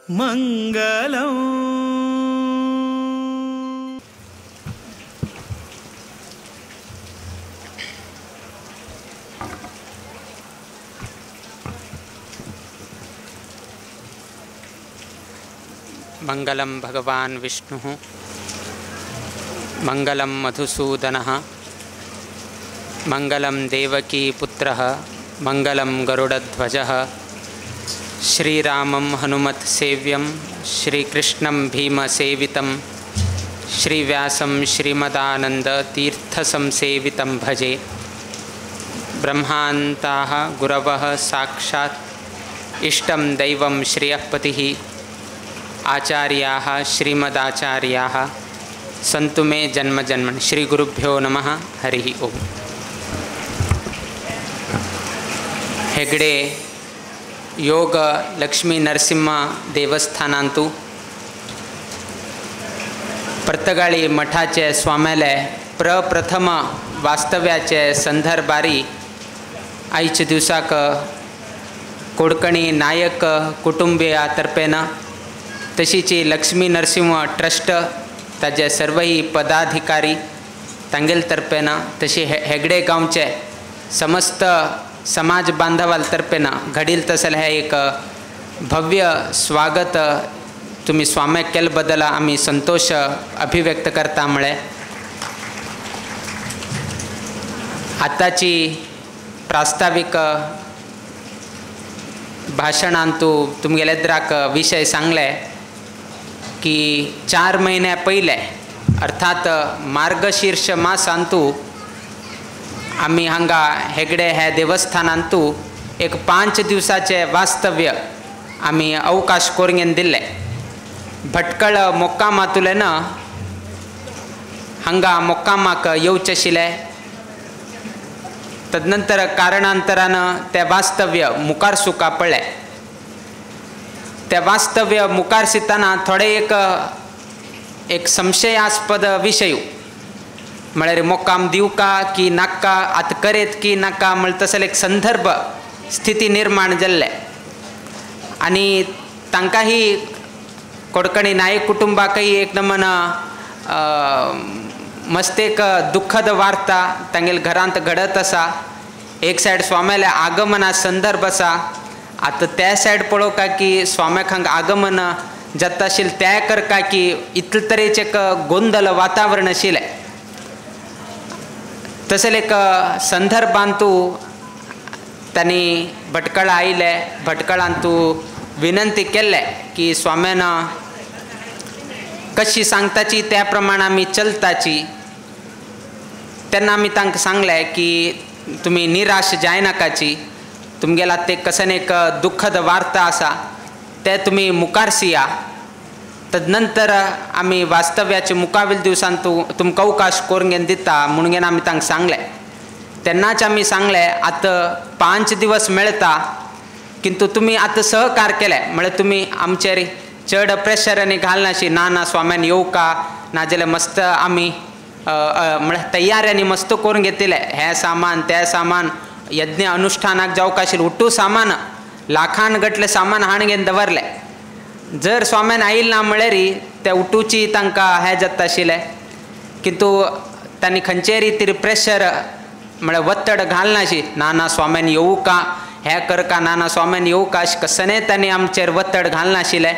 मंगलम। मंगलम भगवान विष्णुः, मंगलम मधुसूदनः, मंगलम देवकी पुत्रः, मंगलम गरुडध्वजः। श्रीरामं हनुमत् सेव्यं, श्रीकृष्णं भीमसेवितं, श्रीव्यासं श्रीमदानंद तीर्थसंसेवितं भजे। ब्रह्मान्ताः गुरवः साक्षात् इष्टं दैवं श्रियःपतिः, आचार्याः श्रीमदाचार्याः सन्तु मे जन्म जन्मनि। श्री गुरुभ्यो नमः। हरिः ओम। हेगडे योग लक्ष्मी नरसिंह देवस्थानांतु पर्तगाळी मठाचे स्वाम्याले प्रप्रथम वास्तव्याचे संदर्भारी आयच्या दिवसाक कोडकणी नायक कुटुंबिया तर्फेन तशीची लक्ष्मी नरसिंह ट्रस्ट ताजे सर्वही पदाधिकारी तांगेल तर्फेन तशी हेगडे गांवचे समस्त समाज बांधवाल तर्फेन घडील तसले हे एक भव्य स्वागत तुम्ही स्वाम्याक केले बद्दल आमी संतोष अभिव्यक्त करता। म्हळें आतांची प्रास्तावीक भाशणांतू तुमगेले द्राक विशय सांगले की 4 महिन्या पयले अर्थात मार्गशीर्ष मासांतू आमी हांगा हेगडे हे देवस्थानांतू एक 5 दिवसाचे वास्तव्य आमी अवकाश करून दिल्ले। भटकळ मोक्कामातुलेन हांगा मोक्कामाक येवचें आशिल्लें, तदनंतर कारणांतरान तें वास्तव्य मुखार सुका पडलें। ते वास्तव्य मुखार सितना थोडे एक एक संशयास्पद विशय म्हळ्यार मोक्काम दिवका की नाका, आतां करेत की नाका म्हळ्यार तसले एक संदर्भ स्थिती निर्माण जाल्ले आनी तांकांय कोडकणी नायक कुटुंबाकय एक नमन मस्त एक दुःखद वार्ता तांगेले घरांत घडत आसा। एक सायड स्वाम्याल्या आगमना संदर्भ आसा, आतां त्या सायड पळोवका की स्वाम्याक हांगा आगमन जाता आशिल्लें त्या करका की इतले तरेचें एक गोंदल वातावरण आशिल्लें। तशें एक संदर्भांतू तांणी भटकळा आयले, भटकळांतू विनंती केल्ले की स्वाम्यान कशी सांगताची त्या प्रमाण आमी चलताची। तेन्ना आमी तांकां सांगलें की तुमी निराश जायनाकाची, तुमगेला ते कसन एक दुःखद वार्ता आसा ते तुमी मुखार सिया, तदनंतर आमी वास्तव्याचे मुखावेल दिवसान तुमकां अवकाश करून घेवन दिता म्हणून आमी तांकां सांगलें। तेन्नाच आमी सांगलें आतां 5 दिवस मेळटा किंतु तुमी आतां सहकार केले म्हळ्यार तुमी आमचेर चड प्रेशर आनी घालनाशी, ना ना स्वाम्यान येवका नाजाल्यार मस्त आमी म्हळ्यार तयारी मस्त करून घेतिल्लें, हें सामान तें सामान यज्ञ अनुष्ठानाक जावंक आशिल्लें उट्टू सामान लाखान गटले सामान हाण घेवन दवरलें। जर स्वाम्यान आयल ना म्हळ्यार त्या उटूची तांकां हें जाता आशिल्लें, किंतु तांणी खंयचेय रितीर प्रेशर म्हळ्यार वत्तड घालनाशी, ना ना स्वाम्यान येवका हें करका, ना ना स्वाम्यान येवका अशें कसनेय तांणी आमचेर वत्तड घालनाशिल्लें।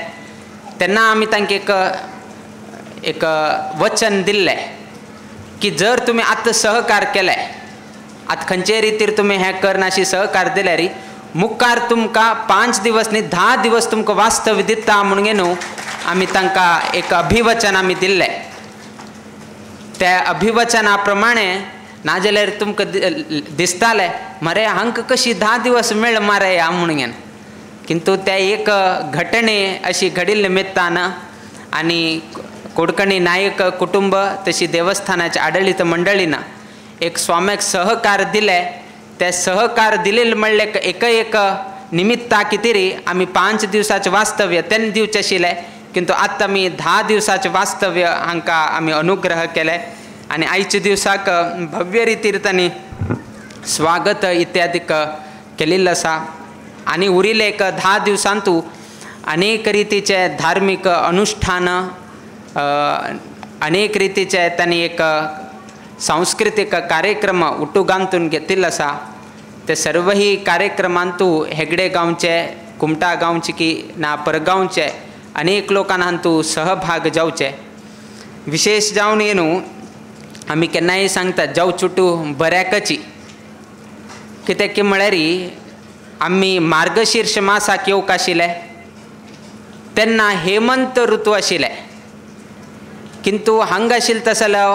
तेन्ना आमी तांकां एक एक वचन दिल्लें की जर तुमी आतां सहकार केले आतां खंयचेय रितीर तुमी हें करनाशी सहकार दिल्यार मुखार तुमकां 5 दिवस न्ही 10 दिवस तुमकां वास्तव्य दिता म्हणून न्हू आमी तांकां एक अभिवचन आमी दिल्लें। त्या अभिवचना प्रमाणे नाजाल्यार तुमकां दिसतालें मरे हांकां कशी 10 दिवस मेळ मारे ह्या म्हणून, किंतु त्या एक घटने अशी घडिल्ले निमित्तान आनी कोडकणी नायक कुटुंब तशी देवस्थानाच्या आडळीत मंडळीन एक स्वाम्याक सहकार दिले। ते सहकार दिलेले म्हणले एक एक निमित्ता कितें आमी 5 दिवसाचें वास्तव्य तेन्ना दिवचें आशिल्लें, किंतु आतां आमी 10 दिवसाचें वास्तव्य हांकां आमी अनुग्रह केले आनी आयच्या दिवसाक भव्य रितीर तांणी स्वागत इत्यादी केल्लें आसा। आनी उरिल्ले एक 10 दिवसांतू अनेक रितीचे धार्मिक अनुष्ठान, अनेक रितीचे तांणी एक सांस्कृतिक कार्यक्रम उटुगांतून घेतिल्लो आसा. ते सर्वही कार्यक्रमांतू हेगडे गांवचे, कुमटा गांवचे की ना परगांवचे अनेक लोकांना हांतू सहभाग जावचे. विशेष जावन न्हू आमी केन्नाय सांगतात जाव चुटू बऱ्याकची, कित्याक की म्हळ्यार आमी मार्गशीर्ष मासाक येवंक आशिल्ले तेन्ना हेमंत ऋतू आशिल्ले, किंतु हांगा आशिल्लो तसलो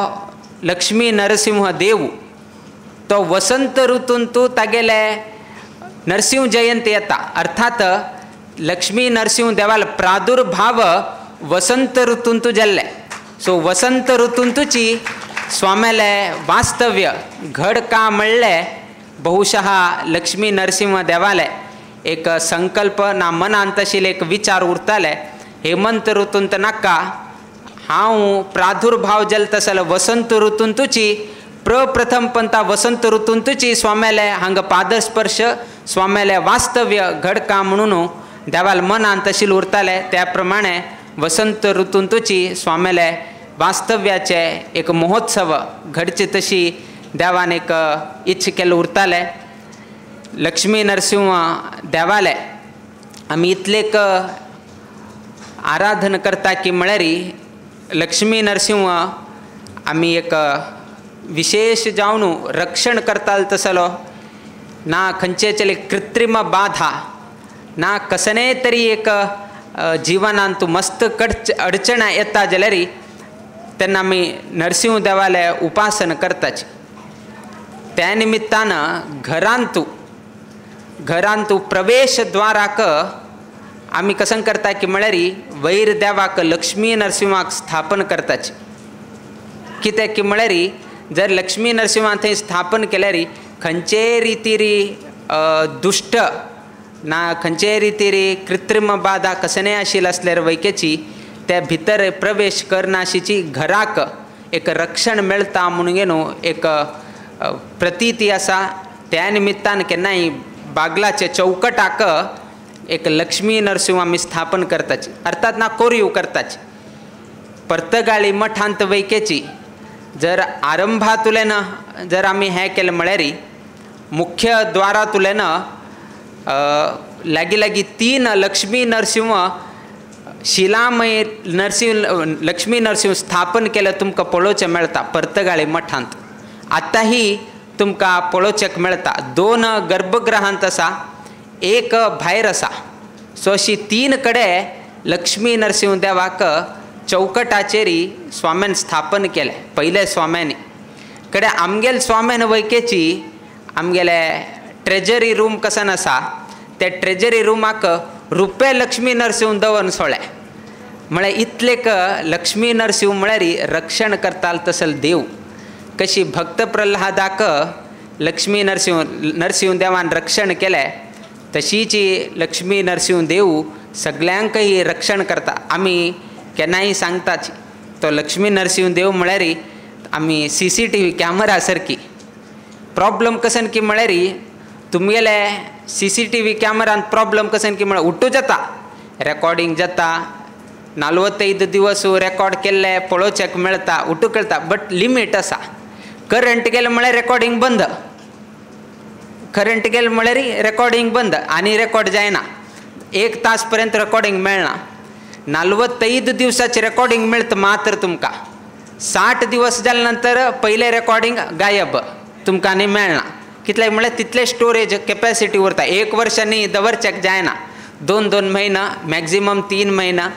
लक्ष्मी नरसिंह देव तो वसंत ऋतूंतू तागेले नरसिंह जयंती येता. अर्थात लक्ष्मी नरसिंह देवाल प्रादुर्भाव वसंत ऋतूंतू जाल्ले. सो वसंत ऋतूंतूची स्वाम्याले वास्तव्य घड का म्हणले बहुशः लक्ष्मी नरसिंह देवाले एक संकल्प ना मनांत आशिल्ले एक विचार उरताले, हेमंत ऋतूंत नाका हांव प्रादुर्भाव जाल तसलो वसंत ऋतूंतूची प्रप्रथम पंता वसंत ऋतूंतूची स्वाम्याले हांगा पादस्पर्श स्वाम्याले वास्तव्य घडका म्हणून देवाल मनांत आशिल्ले उरताले. त्या प्रमाणे वसंत ऋतूंतूची स्वाम्याले वास्तव्याचे एक महोत्सव घडचे तशी देवान एक इच्छा केल्लो उरताले. लक्ष्मी नरसिंह देवाले आमी इतलेक आराधन करता की म्हळ्यार लक्ष्मी नरसिंह आमी एक विशेष जावन रक्षण करताल तसलो ना खंयचे कृत्रिम बाधा ना कसने तरी एक जिवनांत मस्त अडचणा येता जाल्यार तेन्ना आमी नरसिंह देवाले उपासन करताची. त्या निमित्तान घरांतू घरांतू प्रवेश द्वाराक आमी कसं करता की म्हळ्यार वैर देवाक लक्ष्मी नरसिंहाक स्थापन करताची. कित्याक की म्हळ्यार जर लक्ष्मी नरसिंहा थंय स्थापन केल्यार खंयचे रितीरी दुश्ट ना खंयचे रितीरी कृत्रिम बाधा कसने आशिल्ले आसल्यार वैकेची त्या भितर प्रवेश करनाशीची घराक एक रक्षण मेळटा म्हणून न्हू एक प्रतीती आसा. त्या निमित्तान केन्नाय बागलाचे चौकटाक एक लक्ष्मी नरसिंह आमी स्थापन करताची, अर्थात ना कोरीव करताची. पर्तगाळी मठांत वैकेची जर आरंभातुल्यान जर आमी हें केलें म्हळ्यार मुख्य द्वारांतुल्यान लागीं लागीं 3 लक्ष्मी नरसिंह शिलामय नरसिंह लक्ष्मी नरसिंह स्थापन केलें तुमकां पळोवचें मेळटा पर्तगाळी मठांत. आतांही तुमकां पळोवचें मेळटा. 2 गर्भगृहांत आसा, 1 भायर आसा. सो अशी 3 कडे लक्ष्मी नरसिंह देवाक चौकटाचेरी स्वाम्यान स्थापन केलें पयले स्वाम्यांनी. कडे आमगेल स्वाम्यान वैकेची आमगेले ट्रेजरी रूम कसन आसा त्या ट्रेजरी रुमाक रुपे लक्ष्मी नरसिंह दवरून सोळ्ळे. म्हळ्यार इतलेक लक्ष्मी नरसिंह म्हळ्यार रक्षण करताल तसल देव. कशी भक्त प्रल्हादाक लक्ष्मी नरसिंह नरसिंह देवान रक्षण केलें तशीची लक्ष्मी नरसिंह देव सगळ्यांकय रक्षण करता. आमी केन्नाय सांगताच तो लक्ष्मी नरसिंह देव म्हळ्यार आमी CCTV camera सारकी. प्रॉब्लम कसन की म्हळ्यार तुमगेले CCTV कॅमेरान प्रॉब्लम कसन की म्हळ्यार उठू जाता, रेकॉर्डिंग जाता, 45 दिवस रेकॉर्ड केल्ले पळोवच्याक मेळटा, उठू कळटा, बट लिमीट आसा. करंट गेले म्हळ्यार रेकॉर्डिंग बंद, करंट गेले म्हळ्यार रेकॉर्डिंग बंद आनी रेकॉर्ड जायना. 1 तास पर्यंत रेकॉर्डिंग मेळना. 45 दिवसाचे रेकॉर्डिंग मेळटा मात्र तुमकां. 60 दिवस जाले नंतर पयलें रेकॉर्डिंग गायब, तुमकां आनी मेळना. कितले म्हळ्यार तितले स्टोरेज कॅपेसिटी उरता. 1 वर्षांनी दवरच्याक जायना, 2-2 म्हयना मॅक्झिमम 3 म्हयना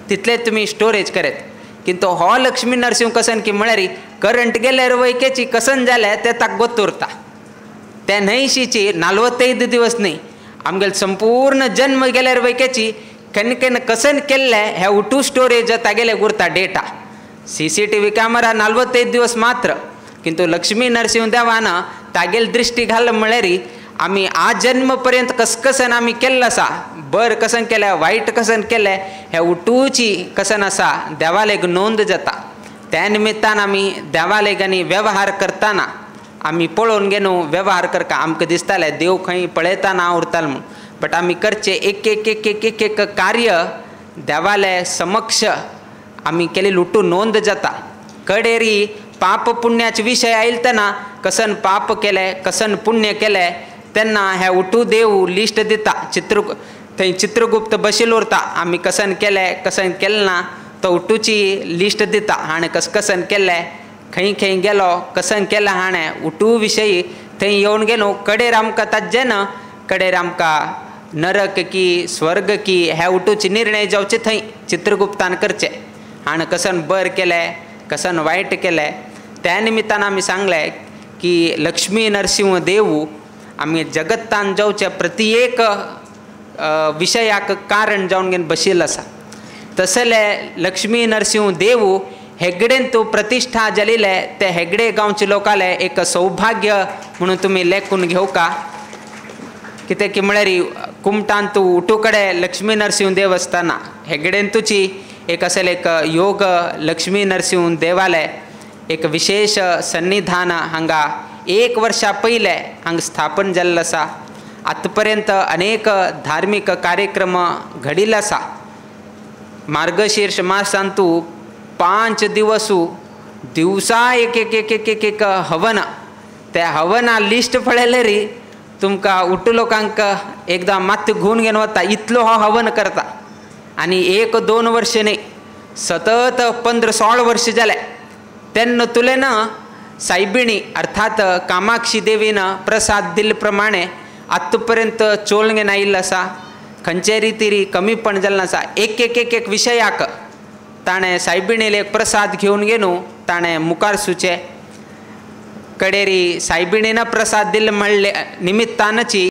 तितले तुमी स्टोरेज करत. किंतु हो लक्ष्मी नरसिंह कसन की म्हळ्यार करंट गेल्यार वैकेची कसन जाल्यार ते ताक गोत उरता. त्या न्हंयशीची 45 दिवस न्ही, आमगेले संपूर्ण जन्म गेल्यार वैकेची केन्ना केन्ना कसन केल्ले हे उटू स्टोरेज तागेले उरता डेटा. CCTV camera 45 दिवस मात्र, किंतु लक्ष्मी नरसिंह देवान तागेल दृष्टी घाल म्हळ्यार आमी आजन्म पर्यंत कसकसन आमी केल्लो आसा, बर कसन केलें वायट कसन केलें हे उटूची कसन आसा देवालेक नोंद जाता. त्या निमित्तान आमी देवालेक आनी वेव्हार करतना आमी पळोवन घेवन वेव्हार करता. आमकां दिसतालें देव खंय पळयतना उरतालो म्हूण, बट आमी करचें एक एक एक एक एक एक कार्य देवाले समक्ष आमी केली लुटू नोंद जाता. कडेरी पाप पुण्याचे विशय आयलतना कसन पाप केलें कसन पुण्य केलें तेन्ना हे उठू देव लिस्ट दिता. चित्र थंय चित्रगुप्त बशिल्लो उरता, आमी कसन केलें कसन केलें ना तो उठूची लिस्ट दिता, हाणें कस कसन केलें, खंय खंय गेलो, कसन केलें हाणें उठू विशयी थंय येवन गेलो. कडेर आमकां ताजें ना, कडेर आमकां नरक की स्वर्ग की हे उठूचे निर्णय जावचे थंय चित्रगुप्तान करचे, हाणें कसन बर केलें कसन वायट केलें. त्या निमित्तान आमी सांगलें की लक्ष्मी नरसिंह देव आमी जगत्तान जावचे प्रति एक विशयाक कारण जावन घेवन बशिल्लो आसा. तसले लक्ष्मी नरसिंह देव हेगडेन तूं प्रतिश्ठा जाल्ले ते हेगडे गांवचे लोकाले एक सौभाग्य म्हणून तुमी लेखून घेवका. कितें की म्हळ्यार कुमटान तूं उठू कडेन लक्ष्मी नरसिंह देव आसतना हेगडेन तुची एक असले एक योग लक्ष्मी नरसिंह देवाले एक विशेष सन्निधान हांगा एक वर्षा पयलें हांगा स्थापन जाल्लें आसा. आतां पर्यंत अनेक धार्मीक कार्यक्रम घडिल्ले आसा. मार्गशीर्ष मासांतू 5 दिवसू दिवसा एक एक एक एक एक एक हवन, त्या हवना लिस्ट पळयलें री तुमकां उठू लोकांक एकदां मात्त घुवन घेवन वता इतलो हो हवन करता. आनी 1-2 वर्ष न्ही, सतत 15-16 वर्ष जालें तेन्ना तुलें सायबिणी अर्थात कामाक्षी देवीन प्रसाद दिल्ले प्रमाणे आतां पर्यंत चोलून आयिल्लो आसा. खंयचे रितीरी कमीपण जाल्लें आसा. एक एक एक एक विशयाक ताणें सायबिणीले एक प्रसाद घेवन घेवन ताणें मुखार सुचें. कडेरी सायबिणीन प्रसाद दिल्ले म्हणले निमित्तानची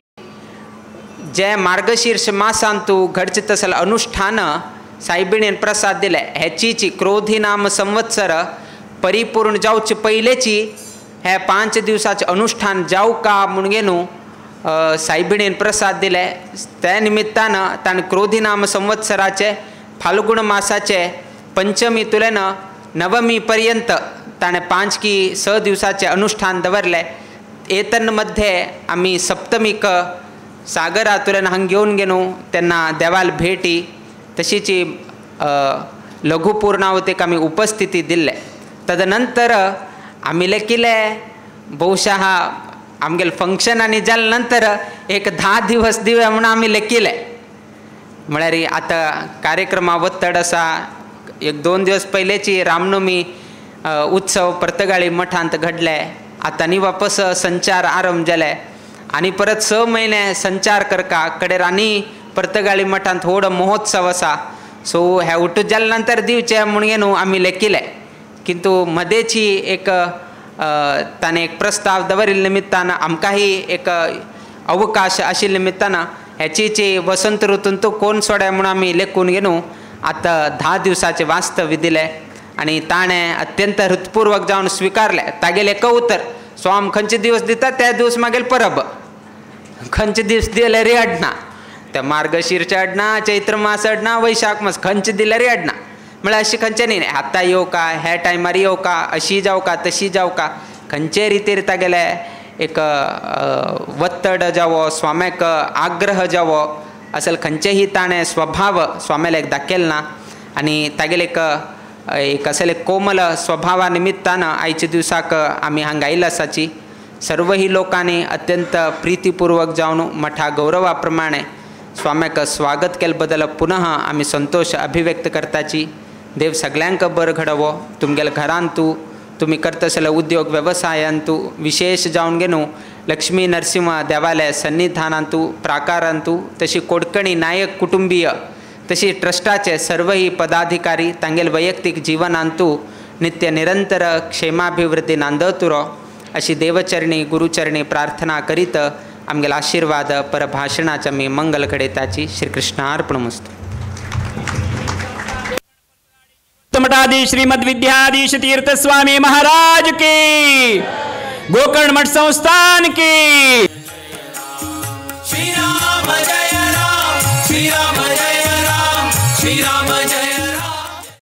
जे मार्गशीर्ष मासांतू घडचें तसलें अनुष्ठान सायबिणीन प्रसाद दिले हेचीची क्रोधी नाम संवत्सर परिपूर्ण जावचे पयलेची हे 5 दिवसाचें अनुष्ठान जावं का म्हूण घेवन सायबिणीन प्रसाद दिले. त्या निमित्तान ताणें क्रोधी नाम संवत्सराचे फाल्गुन मासाचे पंचमी तुलेन नवमी पर्यंत ताणें 5 की 6 दिवसाचें अनुष्ठान दवरलें. एतन्मध्ये आमी सप्तमीक सागरातुल्यान हांगा घेवन गेलो तेन्ना देवाल भेटी तशीची लघुपूर्णावतेक आमी उपस्थिती दिल्ले. तदनंतर आमी लेखिले बहुशः आमगेले फंक्शन आनी जाले नंतर एक 10 दिवस दिवया म्हणून आमी लेखिले. म्हळ्यार आतां कार्यक्रमा वत्तड आसा. 1-2 दिवस पयलेची रामनवमी उत्सव पर्तगाळी मठांत घडले. आतां आनी वापस संचार आरंभ जाले आनी परत 6 म्हयने संचार करका कडेर आनी पर्तगाळी मठांत व्हड महोत्सव आसा. सो हे उठू जाले नंतर दिवचे म्हणून न्हू आमी लेखिले. किंतु मदेची एक ताणें एक प्रस्ताव दवरिल्ले निमित्तान आमकांय एक अवकाश आशिल्ले निमित्तान हेची वसंत ऋतूंत तो कोण सोड्या म्हणून आमी लेखून घेवन आतां 10 दिवसाचें वास्तव्य दिलें आनी ताणें अत्यंत हृत्पूर्वक जावन स्विकारलें. तागेलें एक उतर स्वाम खंयचे दिवस दिता त्या दिवस मागीर परब, खंयचे दीस दिले रे अडना, त्या मार्गशीर्ष अडना, चैत्र मास अडना, वैशाख मास, खंयचे दिले रे अडना. म्हळ्यार अशें खंयचें न्ही आतां येवं का ह्या टायमार येवं का अशी जावं का तशी जावं का, खंयचे रितीर तागेले एक वत्तड जावो स्वाम्याक आग्रह जावो असल खंयचेही ताणें स्वभाव स्वाम्याक एक दाखयल ना. आनी तागेले एक एक असले कोमल स्वभावा निमित्तान आयच्या दिवसाक आमी हांगा आयिल्ले आसाची. सर्वही लोकांनी अत्यंत प्रितीपूर्वक जावन मठा गौरवा प्रमाणे स्वाम्याक स्वागत केले बद्दल पुनः आमी संतोष अभिव्यक्त करताची. देव सगळ्यांक बरं घडोवो. तुमगेल्या घरांतू तुमी करतसले उद्योग वेवसायांतू विशेष जावन घेवन लक्ष्मी नरसिंह देवालय सन्निधानांतू प्राकारांतू तशी कोडकणी नायक कुटुंबीय तशी ट्रस्टाचे सर्वही पदाधिकारी तांगेल वैयक्तिक जीवनांतू नित्य निरंतर क्षेमाभिवृद्धी नांदतुरो अशी देवचरणी गुरुचरणी प्रार्थना करीत आमगेला आशीर्वाद परभाषणाच्या मी मंगल घडयताची. श्रीकृष्णार्पणमस्तु. मठाधीश श्रीमद विद्याधीश तीर्थ स्वामी महाराज की, गोकर्ण मठ संस्थान की।